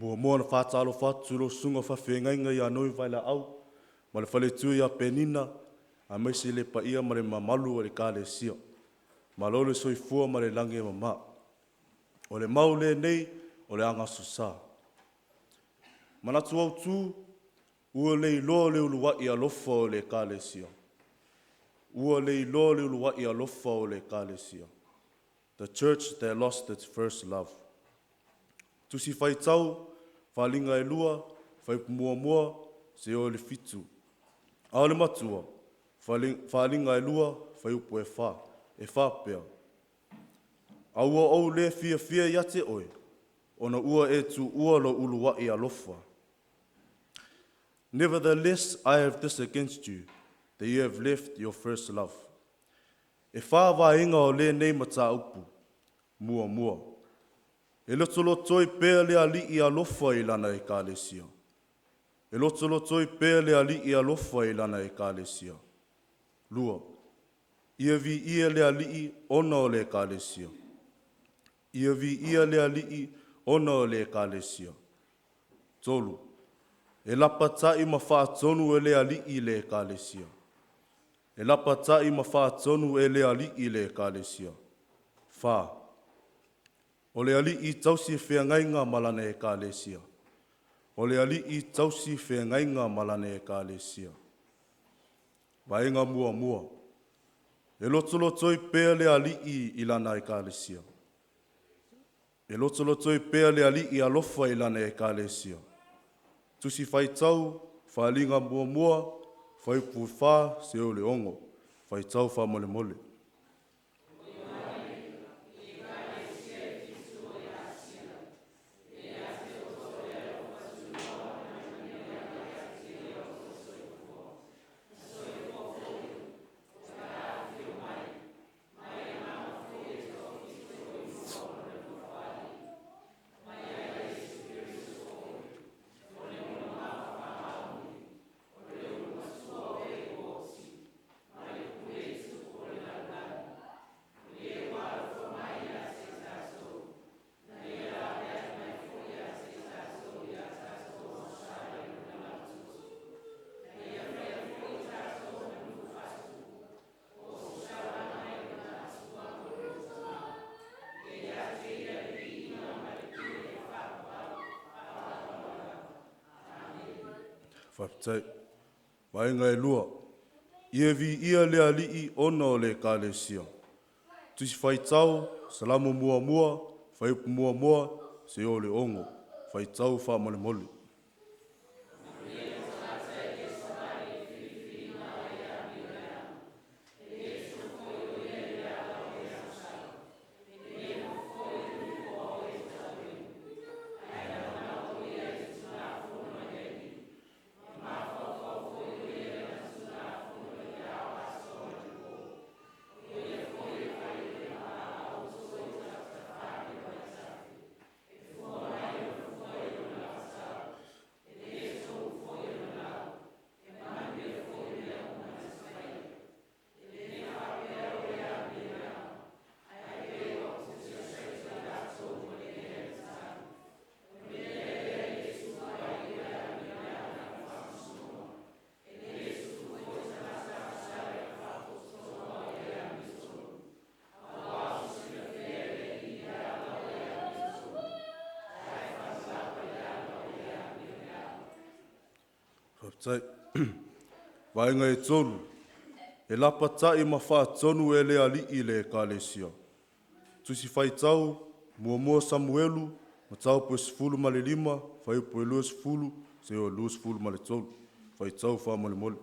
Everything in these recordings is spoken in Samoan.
Muamua ona faatalofa atu i lau susuga faafeagaiga ia Noe Vailaau ma le faletua ia Penina, aemaise le paia ma le mamalu o le Ekalesia. Malo le soifua ma le lagi e mama. O le mau lenei o le agasosa. Manatu autu, ua le iloa le uluai alofa o le Ekalesia. Ua le iloa le uluai alofa o le Ekalesia. The church that lost its first love. Tusi Faitau, Faliga e 2, Fuaiupu 1, seia oo i le 7. A o le matua, Faliga e 2, Fuaiupu e 4, e faapea: A ua ou le fiafia ia te oe, ona ua e tuua lou uluai alofa. Nevertheless, I have this against you, that you have left your first love. E fa vaega o lenei mataupu. Muamua, e lotolotoi pea le Alii alofa i lana Ekalesia. E lotolotoi pea le Alii alofa i lana Ekalesia. Lua, ia viia le Alii ona o le Ekalesia. Ia viia le Alii ona o le Ekalesia. Tolu, e lapatai ma faatonu e le Alii le Ekalesia. E lapatai ma faatonu e le Alii le Ekalesia. Fa, o le Alii tausi feagaiga ma lana Ekalesia. O le Alii tausi feagaiga ma lana Ekalesia. Vaega muamua, e lotolotoi pea le Alii i lana Ekalesia. E lotolotoi pea le Alii alofa i lana Ekalesia. Tusi Faitau, Faliga 1, Fuaiupu 4 seia oo i le 6. Faitau faamolemole. Faafetai. Vaega e lua, ia viia le Alii ona o le Ekalesia. Tusi Faitau, Salamo 1, Fuaiupu 1, seia oo i le 6. Faitau faamolemole. Faafetai. Vaega e tolu, e lapatai ma faatonu e le Alii le Ekalesia. Tusi Faitau, 1 Samuelu, mataupu e 15, fuaiupu e 20, seia oo i le 23. Faitau faamolemole.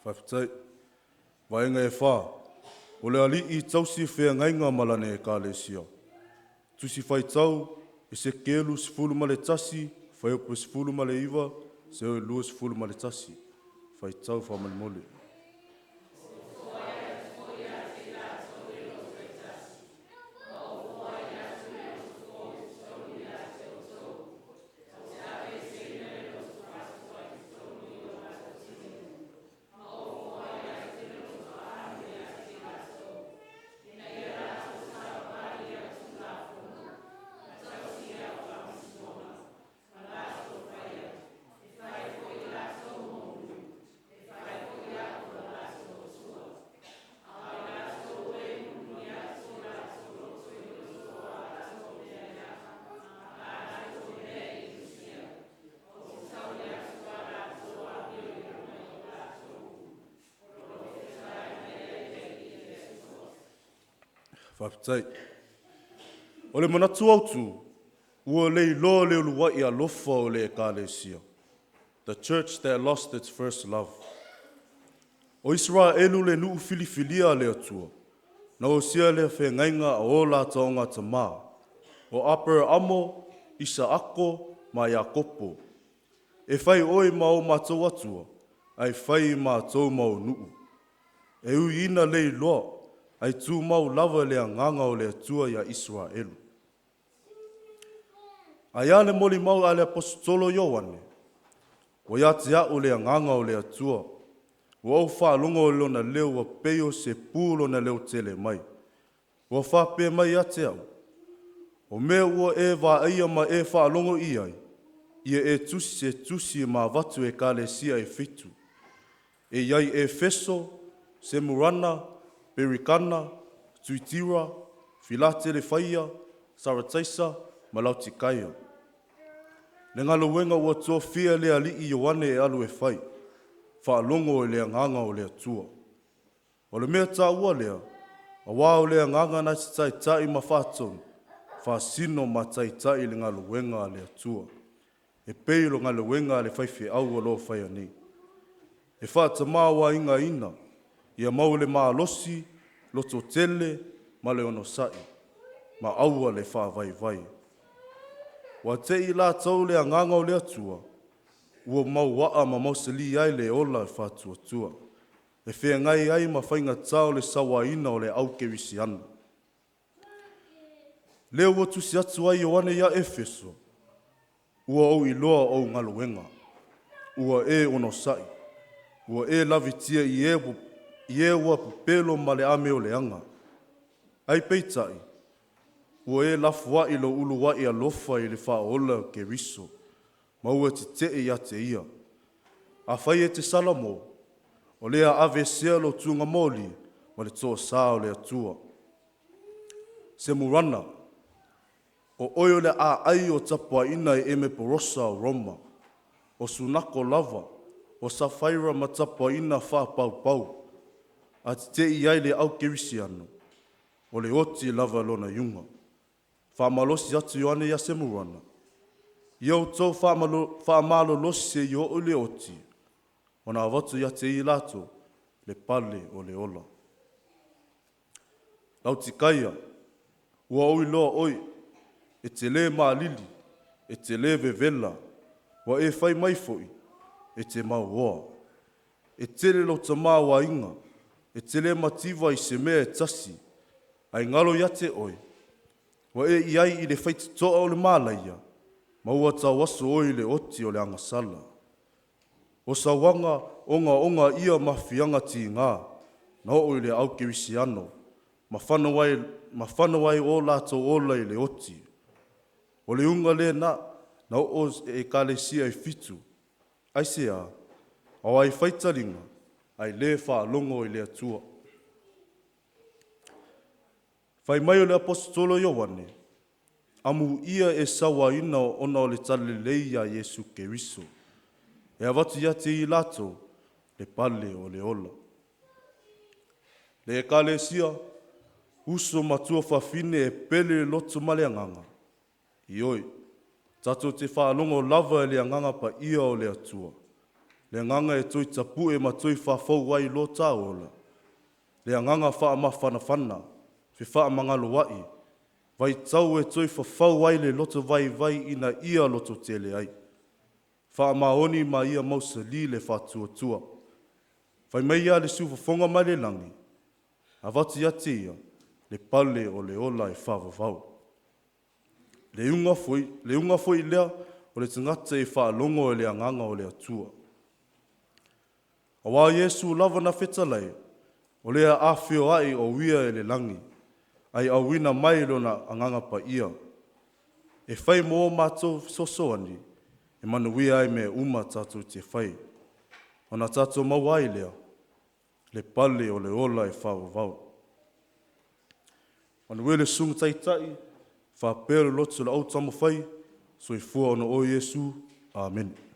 Faafetai. Vaega e fa, o le alii tausi feagaiga ma lana ekalesia. Tusi Faitau, Esekielu 11, fuaiupu 19 seia oo i le 21. Faitau faamolemole. Faafetai. O le manatu autu, ua leiloa le uluai alofa o le ekalesia. The church that lost its first love. O Isaraelu le nuu filifilia a le Atua, na osia le feagaiga a o latou augatamā, o Aperaamo, Isaako ma Iakopo. E fai oe ma o matou Atua, ae fai matou ma ou nuu. E ui ina leiloa, ae tumau lava le agaga o le Atua iā Isaraelu. Ae a le molimau a le Aposetolo Ioane? Ua ia te a'u le agaga o le Atua, ua ou faalogo i lona leo ua pei o se pu lona leotele mai. Ua faapea mai ia te a'u: “O mea ua e vaaia ma e faalogo i ai, ia e tusi se tusi ma avatu i ekalesia e fitu, e i ai Efeso, Semurana, Perikana, Tuitira, Filatelefaia, Sarataisa ma Laotikaia.” Le galuega ua tofia le alii Ioane e alu e fai, faalogo i le agaga o le Atua. O le mea taua lea, auā o le agaga na te taitai ma faatonu, faasino ma taitai le galuega a le Atua. E pei o le galuega a le faifeau o lo o faia nei. E faatamāwaagaina, ia maua le malosi, lototele ma le onosai, ma aua le faavaivai. Ua te'i i latou le agaga o le Atua, ua mauaa ma mausali ai le ola faatuatua, e feagai ai ma faigatā o le sauaina o le au kerisiano. Lea ua tusi atu ai Ioane ia Efeso, ua ou iloa ou galuega. Ua e onosai, ua e lavitia i e ua pepelo ma le amio leaga. Ae peitai, ua e lafoai lou uluai alofa i le Faaola o Keriso, ma ua teteʻe ia te Ia. Afai e te salamo, o le a aveesea lou tugamoli ma le toasā o le Atua. Semurana, o oe o le aai o tapuaina e Emeporosa o Roma, o Sunako lava, o Safaira ma tapuaina faapaupau, a teteʻi ai le au kerisiano, o le oti lava lona iuga. Faamalosi atu Ioane ia Semurana, ia outou faamalolosi seia oo i le oti, ona avatu ia te i latou le pale o le ola. Laotikaia, ua ou iloa oe, e te lē malili, e te lē vevela, ua e fai mai foi e te mauoa. E tele lou tamaoaiga, e te lē mativa i se mea e tasi, ae galo ia te oe, ua e i ai i le faitotoa o le malaia, ma ua tauaso oe i le oti o le agasala. O sauaga ogaoga ia ma aafiaga tigā na oo i le au kerisiano, ma fano ai o latou ola i le oti. O le iuga lena na oo i ekalesia e fitu. Aisea? Auā e fai taliga, ae lē faalogo i le Atua. Fai mai o le Aposetolo Ioane, amuia e sauaina ona o le Talalelei ia Iesu Keriso. E avatu ia te i latou le pale o le ola. Le ekalesia, uso ma tuafafine e pele i le loto ma le agaga, ioe, tatou te faalogo lava i le agaga paia o le Atua. Le agaga e toe tapu'e ma toe faafou ai lo ta ola, le agaga faamafanafana, fefaamagaloa'i, vaitau e toe fafau ai le loto vaivai ina ia lototele ai. Faamaoni ma ia mausali le faatuatua. Fai mai ia le siufofoga mai le lagi, avatu ia te ia le pale o le ola e faavavau. Le iuga foi lea o le tagata e faalogo i le agaga o le Atua. Auā Iesu lava na fetalai, o lea afio ai o ia i le lagi, ai auina mai lona agaga paia. E fai mo matou fesoasoani, e manuia ai mea uma tatou te fai. Ona tatou maua ai lea, le pale o le ola e faavavau. Manuia le susuga taitai, faapea le loto o le autaumafai, soifua ona oe Iesu. Amene.